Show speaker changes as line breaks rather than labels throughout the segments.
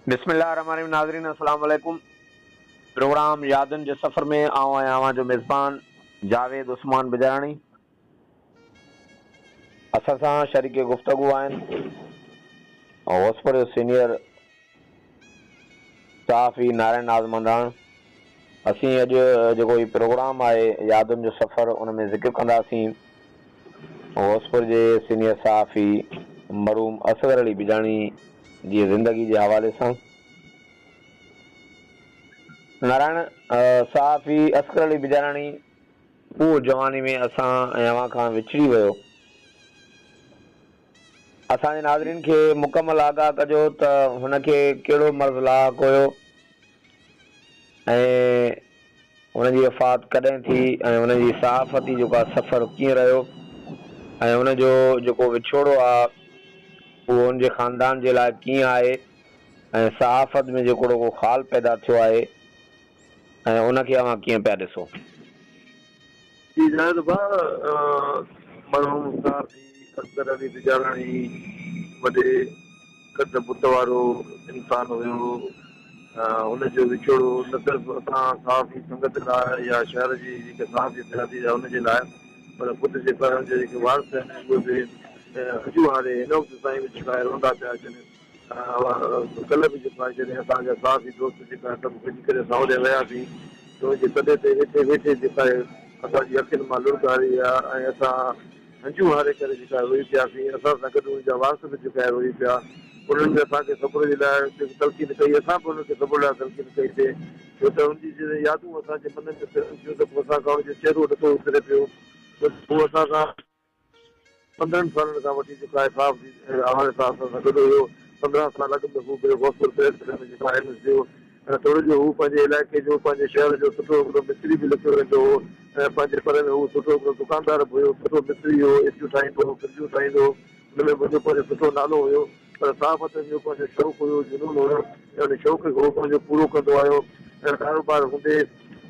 بسم الله الرحمن الرحيم ناظرين السلام عليڪم پروگرام يادن جي سفر ۾ آئون آهيان اوهان جو ميزبان جاويد عثمان بجاراڻي اسان سان شريڪ گفتگو آهن غوثپور جو سينيئر صحافي نارائڻ ناز منداڻ اسين اڄ جيڪو هي پروگرام آهي يادن جو سفر ان ۾ ذڪر ڪنداسين غوثپور جي سينيئر صحافي مرحوم اصغر علي بجاڻي جي زندگي جي حوالي سان. نارائڻ صحافي اصغر علي بجاراڻي پوء جواني ۾ اسان ۽ اوهان کان وڇڙي ويو. اسان جي ناظرين کي مڪمل آگاهه ڪجو ته هن کي ڪهڙو مرض لاحق هيو ۽ هن جي وفات ڪڏهن ٿي ۽ هن جي صحافتي جيڪو آ سفر ڪيئن رهيو ۽ هن جو جيڪو وڇوڙو آ اهو هن جي خاندان جي لاء ڪيئن آهي ۽ صحافت ۾ جيڪو ڪو خال پيدا ٿيو آهي ۽ ان کي اوهان ڪيئن پيا ڏسو؟
جي جاويد ڀاء مرحوم صحافي اصغر علي بجاراڻي وڏي قد بت وارو انسان هيو. هن جو وڇوڙو نه صرف اسان صحافي سنگت لاء يا شهر جي جيڪي صحافي برادري آهي ان جي لاء پر خود جيڪا هن جا جيڪي وارث آهن اهي به هنجون هاري هن وقت تائين به جيڪا آهي روندا پيا اچن. ڪلهه به جيڪو آهي جڏهن اسان جا صحافي دوست جيڪا سڀ گڏجي ڪري اسان هوڏي وياسين ته ان جي تڏي تي ويٺي ويٺي جيڪا آهي اسان جي اکين مان لڙڪ هاري ويا ۽ اسان هنجون هاري ڪري جيڪا روئي پياسين، اسان سان گڏ انهن جا وارث به جيڪا روئي پيا. انهن به اسان کي صبر جي لاء تلقين ڪئي، اسان به انهن کي صبر لاء تلقين ڪئي سي، ڇو ته ان جي جڏهن يادون اسان جي من ۾ ڦرن ٿيون ته پوء اسان کان ان جو چهرو نٿو وسري پيو. ڇو ته هو اسان سان 15 سالن کان وٺي جيڪا آهي صاحب جي حوالي سان اسان سان گڏ هيو. 15 سال اڳ ۾ هو به غوثپور پريس ڪلب ۾ جيڪا ايم ايس ٿيو. ۽ توڙي جو هو پنهنجي علائقي جو، پنهنجي شهر جو سٺو هڪڙو مستري به لکيو ويندو هو ۽ پنهنجي پر ۾ هو سٺو هڪڙو دڪاندار به هيو، سٺو مستري هو، اي سيون ٺاهيندو هو، فرجون ٺاهيندو هو، ان ۾ به هن جو پنهنجو سٺو نالو هيو، پر صحافت هن جو پنهنجو شوق هيو، جنون هيو ۽ ان شوق کي هو پنهنجو پورو ڪندو آيو ۽ ڪاروبار هوندي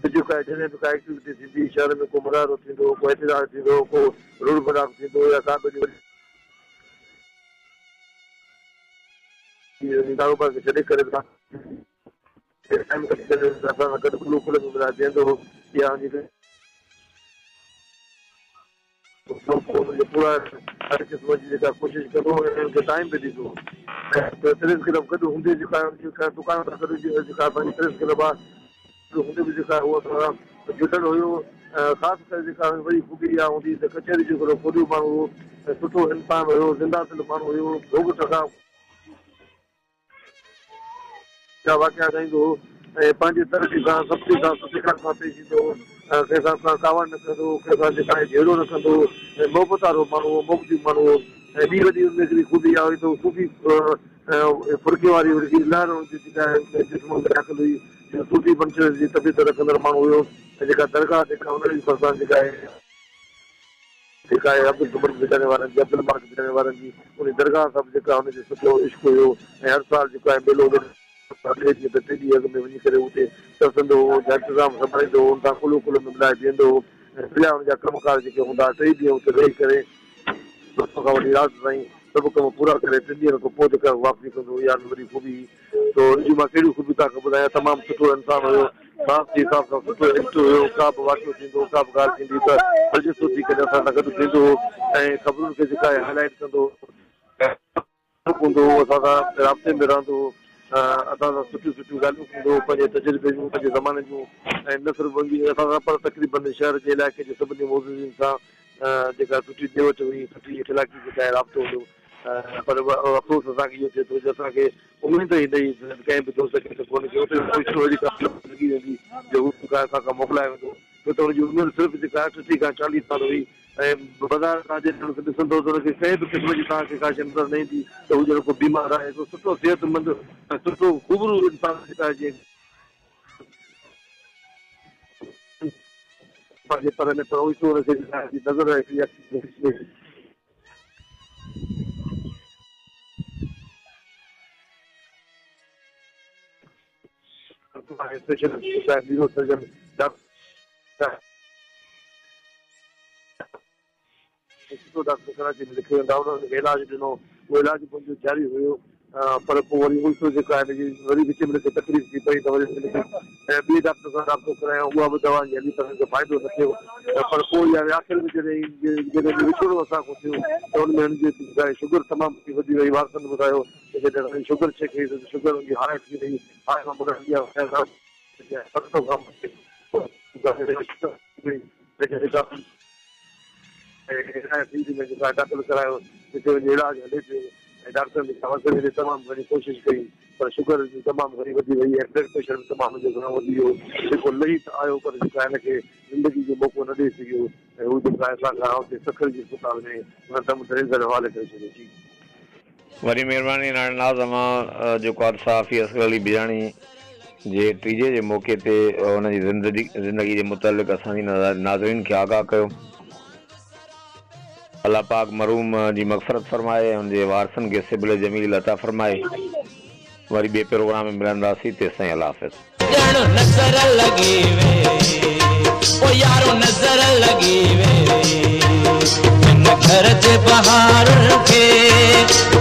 به جيڪا جڏهن به ڪا ايڪٽيوٽي ٿيندي، شهر ۾ ڪو مظاهرو ٿيندو، ڪو احتجاج ٿيندو، ڪو رڙ ڀڙاڪ ٿيندو يا ڪا به وڏي ڪاروبار کي ڇڏي ڪري به ٽائيم ڪڍي ڪري اسان سان گڏ ڪلهو ڪلهي ۾ ملائي بيهندو هو يا ان جي پورا هر قسم جي جيڪا ڪوشش ڪندو هو ۽ ان کي ٽائيم به ڏيندو هو ۽ پريس ڪلب گڏ هوندي جيڪا دڪان سان گڏ جيڪا اسان جي پريس ڪلب آهي هوندي به جيڪا هو اسان سان جڙيل هيو ۽ خاص ڪري جيڪا هن وڏي خوبي اها هوندي هئي ته ڪچهري جو هڪڙو ڪوڏيو ماڻهو هو ۽ سٺو انسان هيو، زنده دل ماڻهو هيو، ڀوڳ ٺڳا جا واقعا ڳائيندو هو ۽ پنهنجي طرفي سان سڀني سان ستڪار سان پيش ايندو هو ۽ ڪنهن سان ڪا ڪاوڙ نه ڪندو هو، ڪنهن سان جيڪا آهي جهيڙو نه ڪندو هو ۽ محبت وارو ماڻهو هو، محبتي ماڻهو هو ۽ ٻي وڏي ان ۾ هڪڙي خوبي اها هئي ته هو صوفي فرقي واري هن جي لهر هن جي جيڪا جسم ۾ داخل هئي، جو صوفي بنشر جي طبيعت رکندڙ ماڻهو هيو ۽ جيڪا درگاهه جيڪا ان جي ڀرسان جيڪا آهي، جيڪا آهي عبدالصمد بجاڻي وارن جي، عبدالمالڪ بجاڻي وارن جي انهي درگاهه سان به جيڪا هن جو سٺو عشق هيو ۽ هر سال جيڪو آهي ميلو لڳندو ٽي ڏينهن ته ٽي ڏينهن اڳ ۾ وڃي ڪري اتي ترسندو هو، ان جا انتظام سنڀاليندو هو، ان سان ڪلهو ڪلهو ۾ ملائي بيهندو هو ۽ سڄا ان جا ڪم ڪار جيڪي هوندا ها ٽئي ڏينهن اتي رهي ڪري صبح کان وٺي رات تائين سڀ ڪم پورا ڪري ٽن ڏينهن کان پوء جيڪا واپسي ڪندو هو اها به وڏي خوبي هئي. سو ان جون مان ڪهڙيون خوبيون توهان کي ٻڌايان تمام سٺو انسان هيو صاحب جي حساب سان سٺو ايڪٽو هيو ڪا به واقعو ٿيندو هو ڪا به ڳالهه ٿيندي ته برجستو ٿي ڪري اسان سان گڏ ٿيندو هو ۽ خبرن کي جيڪا آهي هائي لائيٽ ڪندو هو هوندو هو اسان سان رابطي ۾ رهندو هو اسان سان سٺيون سٺيون ڳالهيون ڪندو هو پنهنجي تجربي جون پنهنجي زماني جون ۽ نه صرف اسان سان پر تقريبن شهر جي علائقي جي سڀني معززين سان جيڪا سٺي ڏي وٺ هئي سٺي اخلاقي جيڪا آهي رابطو هوندو هو پر افسوس اسان کي اهو ٿئي ٿو جو اسان کي اميد ئي نه هئي ڪنهن به دوست کي ته ڪونه ڪي اتي اوچتو اهڙي ڪا لڳي ويندي جو هو جيڪا اسان کان موڪلائي ويندو ڇو ته هن جي عمر صرف جيڪا 38 کان 40 سال هئي ۽ بظاهر توهان جڏهن هن کي ڏسندو ته هن کي ڪنهن به قسم جي توهان کي ڪا شيء نظر نه ايندي ته هو ڄڻ ڪو بيمار آهي هڪڙو سٺو صحتمند ۽ سٺو خوبرو انسان جيڪا جيئن پنهنجي پر ۾ پر اوچتو هن کي نظر هڪڙي اک اسپيشل نيورو سرجن ڊاڪٽر سٺو ڊاڪٽر ڪراچي ۾ لکيو ويندو آهي انهن کي علاج ڏنو اهو علاج به ان جو جاري هيو. پر پوء وري الٽو جيڪو آهي هن جي وري وچ ۾ هن کي تڪليف ٿي پئي ته وري هن کي ٻئي ڊاڪٽر سان رابطو ڪرايائون اها به دوا هلي پر هن کي فائدو نه ٿيو پر پوء يعني آخر ۾ جڏهن جڏهن وڇوڙو اسان کان ٿيو ته ان ۾ هن جي شگر تمام وڌي وئي. وارثن ٻڌايو ته جڏهن هن شگر چيڪ ڪئي ته شگر هن جي هاء ٿي وئي. هاء مان مراد اها آهي ته 700 کان مٿي ۾ جيڪا داخل ڪرايو جتي وڃي علاج هلي پيو ۽ ڊاڪٽرن به تمام گهڻي ڪوشش ڪئي پر شگر تمام گهڻي وڌي وئي ۽ بلڊ پريشر به تمام گهڻو وڌي ويو جيڪو لهي ته آيو پر جيڪا هن کي زندگي جو موقعو نه ڏئي سگهيو ۽ هو جيڪا اسان کان اتي سکر جي اسپتال ۾ هن دم ڌڻي حوالي ڪري ڇڏيو. جي.
وڏي مهرباني راڻي ناز اوهان جيڪو آ صحافي اصغر علي بجاڻي جي ٽيجهي جي موقعي تي ان جي زندگي جي متعلق اسان جي ناظرين کي آگاهه ڪيو. الله پاڪ مرحوم جي مغفرت فرمائي ۽ ان جي وارثن کي صبر جميل عطا فرمائي. وري ٻئي پروگرام ۾ ملنداسين تيستائين الله حافظ.
ڄڻ نظر لڳي ويئي او يارو نظر لڳي ويئي هن گهر جي بهارن کي.